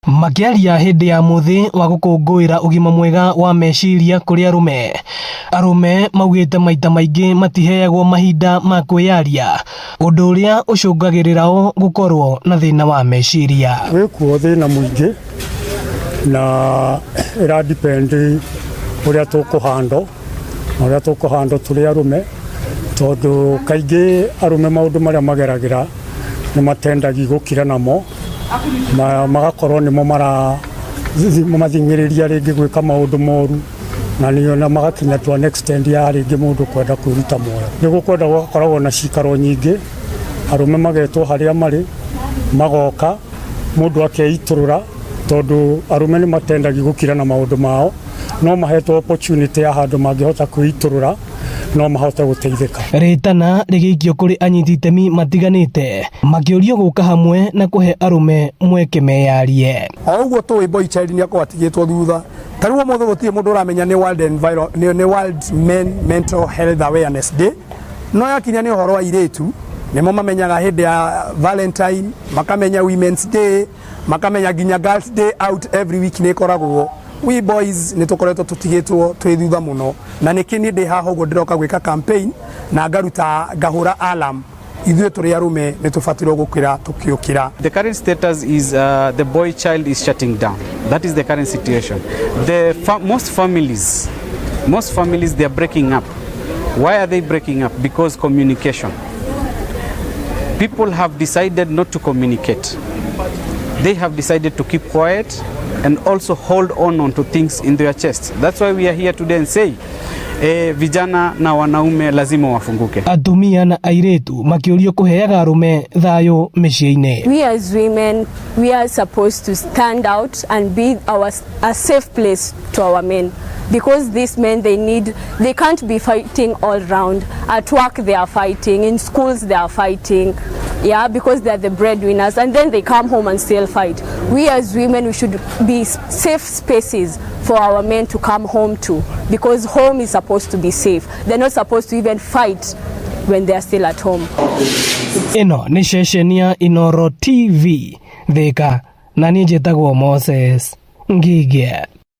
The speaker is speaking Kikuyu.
Makĩaria hĩndĩ ya mũthĩ wa gũkũngũĩra ũgima mwega wa meciria kũrĩ arũme, arũme maugĩte maita maingĩ matiheagwo mahinda ma kwĩyaria, ũndũ ũrĩa ũcũngagĩrĩra o gũkorwo na thĩna wa meciria. Wĩkuo thĩna mũingĩ na ĩra depend ũrĩa tũkũhandwo na ũrĩa tũkũhandwo tũrĩ arũme, tondũ kaingĩ arũme maũndũ marĩa mageragĩra nĩ matendagi gũkira namo, magakorwo nĩmo maramathing'ĩrĩria rĩngĩ gwĩka maũndũ moru, na nĩo na magakinya to an extent ya rĩngĩ mũndũ kwenda kwĩruta muoyo. Nĩ gũkwenda gũgakoragwo na cikaro nyingĩ, arũme magetwo harĩa marĩ, magoka, mũndũ akeitũrũra, tondũ arũme nĩ matendagi gũkira na maũndũ mao, no mahetwo opportunity ya handũ mangĩhota kwĩitũrũra, no mahote gũteithĩka. Rĩtana rĩgĩikio kũrĩ anyiti itemi matiganĩte makĩũrio gũka hamwe na kũhe arũme mweke meyarie. O ũguo tũĩ boy child nĩ akorwo atigĩtwo thutha. Ta rĩu ũmũthĩ gũtirĩ mũndũ ũramenya nĩ World Enviro, nĩ World Men Mental Health Awareness Day. No yakinya nĩ ũhoro wa airĩtu, nĩmo mamenyaga hĩndĩ ya Valentine, makamenya Women's Day, makamenya nginya Girls Day Out every week nĩ ĩkoragwo. We boys nĩ tũkoretwo tũtigĩtwo twĩ thutha mũno, na nĩkĩ niĩ ndĩ haha ũguo ndĩroka gwĩka campaign na ngaruta ngahũra alarm. Ithuĩ tũrĩ arũme nĩ tũbatirwo gũkĩra tũkĩũkĩra. The current status is the boy child is shutting down. That is the current situation. The fa most families, most families, they are breaking up. Why are they breaking up? Because communication. People have decided not to communicate. They have decided to keep quiet and also hold on to things in their chest. That's why we are here today and say, vijana na wanaume lazima wafunguke. Atumia na airĩtu makĩũrio kũheaga arũme thayũ mĩciĩ-inĩ. We as women, we are supposed to stand out and be a safe place to our men, because these men, they can't be fighting all round. At work they are fighting, in schools they are fighting, yeah, because they are the breadwinners, and then they come home and still fight. We as women, we should be safe spaces for our men to come home to, because home is supposed to be safe. They're not supposed to even fight when they are still at home. Ĩno nĩ ceceni ya Inoro TV Thika, na niĩ njĩtagwo Moses Ngige.